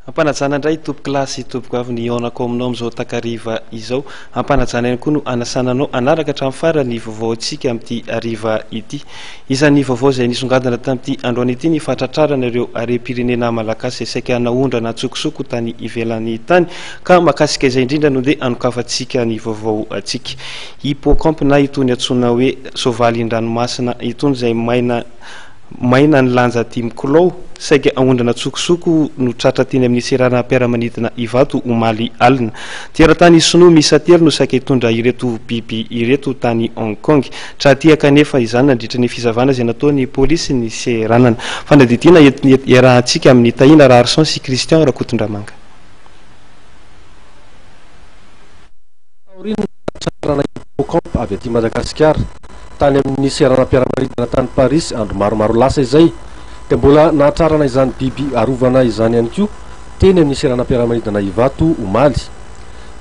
Ampanajana indray tompokolahy sy tompokovavy ny hihaonako aminao amin'izao takariva izao. Ampanajana ihany koa no hanasana anao hanaraka hatramin'ny farany ny vaovaontsika amin'ity hariva ity. Isan'ny vaovao izay nisongadina tamin'ity androany ity ny fahatratrarana ireo harem-pirenena malagasy izay saika naondrana an-tsokosoko tany ivelany tany. Ka mahakasika izay indrindra no ndeha hanokafantsika ny vaovaontsika. Hippocampe na itony antsoina hoe soavalin-dranomasina itony izay maina Maina ny lanja dimy kilao, saika aondrana an-tsokosoko no tratra teny amin'ny seranam-piaramanidina Ivato omaly alina. Teratany sinoa miisa telo no saika hitondra ireto biby ireto tany Hong Kong. Tra-tehaka anefa izany nandritra ny fisavana izay nataon'ny polisy ny seranana. Fanadihadiana iarahantsika amin'i Tahina Raharison sy Christian Rakotondramanga. Taorian'ny nahatrarana hippocampe avy aty Madagasikara tany amin'ny seranam-piaramanidina tany Parisy andro maromaro lasa izay dia mbola nahatrarana izany biby arovana izany ihany koa teny amin'ny seranam-piaramanidina Ivato omaly.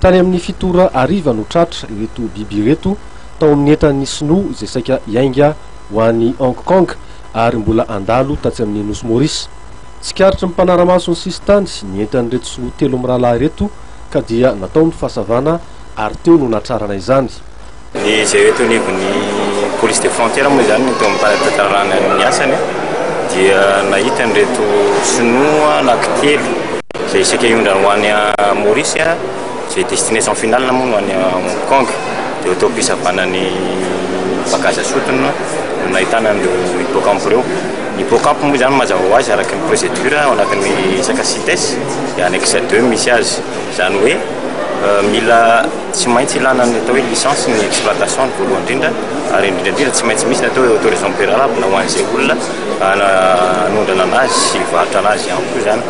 Tany amin'ny fito ora hariva no tratra ireto biby ireto tao amin'ny entan'ny sinoa izay saika hiainga ho any Hong Kong ary mbola handalo tatsy amin'ny Nosy Maurice. Tsikaritry ny mpanara-maso ny sisintany ny entan'ireto sinoa telo mirahalahy ireto ka dia natao ny fahasavana ary teo no nahatrarana izany. Ny izay eto anivon'ny police de frontière moa izany no teo am-panatanterahana ny asany dia nahita an'ireto sinoa anankitelo izay saika hiondrana ho any Maurice izay destination finale moa no any Hong Kong dia teo am-pisavana ny bagage sotiny no nahitana an'ireo hippocampe ireo. Ny hippocampe moa izany mazava ho azy araka ny procédure ao anatin'ny resaka CITES dia annexe deux misy azy, izany hoe mila tsy maintsy ilana ny atao hoe licence ny exploitation ny voalohany indrindra ary indrindra indrindra tsy maintsy misy ny atao hoe autorisation préalable ho an'izay olona hanondrana anazy sy hivarotra anazy ihany koa izany.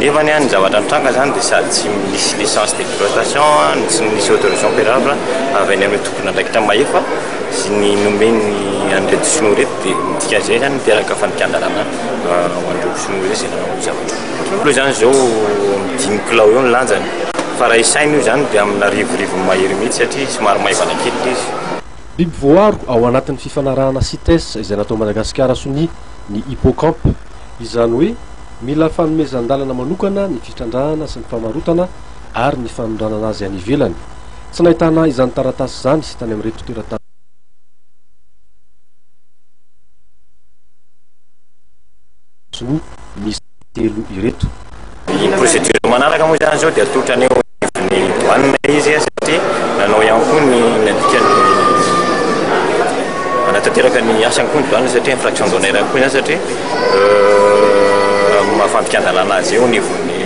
Nefa ny zavatra nitranga izany dia sady tsy nisy licence d'exploitation no tsy nisy autorisation préalable avy any amin'ny tompon'andraikitra mahefa sy ny nomeny an'ireto sinoa ireto dia ny dikan'izay izany miteraka fandikan-dalàna ho an'ireo sinoa ireo izay nanao io zavatra io. Aloha izany izao dimy kilao eo ny lanjany fa raha isaina io izany dia amina arivorivony mahery mihitsy satria somary maivana kely ilay izy. Biby voaaro ao anatin'ny fifanarahana Cites izay natao Madagasikara sonia ny hippocampe. Izany hoe mila fanomezan-dalana manokana ny fitrandrahana sy ny famarotana ary ny fanondranana azy any ivelany. Tsy nahitana izany taratasy izany tany amin'ireto teratany sinoa miisa telo ireto. Ny procédure manaraka moa izany izao dia atolotra any anivon'ny douane izy satria nanao ihany koa ny nandika ny nanatanteraka ny asany koa ny douane satria infraction douanière ihany koa izany satria maha fandikan-dalàna azy eo anivon'ny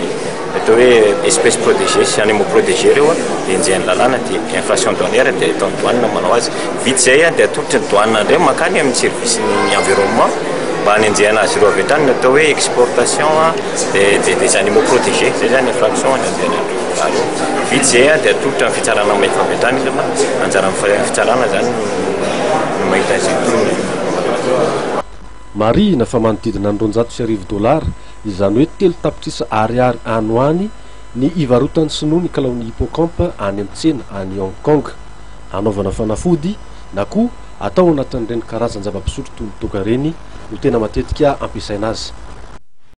Atao hoe espèces protégées sy animaux protégés ireo dia enjehin'ny lalàna dia infraction douanière dia ataon'ny douane manao azy. Vita izay dia atolotry ny douane indray mankany amin'ny service ny environnement mba hanenjehana azy ireo avy hatrany ny atao hoe exportation des animaux protégés. Izay izany infraction hanenjehana an'ireo raha ireo. Vita izay dia atolotra ny fitsarana mahefa avy hatrany izy fa anjaran'ny fitsarana izany no mahita izay tohiny. Marihina fa manodidina ny 1200 dolara, izany hoe 3 tapitrisa ariary any ho any, ny hivarotan'ny sinoa ny kalaon'ny hippocampe any amin'ny tsena any Hong Kong. Hanaovana fanafody na koa atao anatin'ireny karazan-java-pisotro toy ny toaka ireny no tena matetika ampiasaina azy.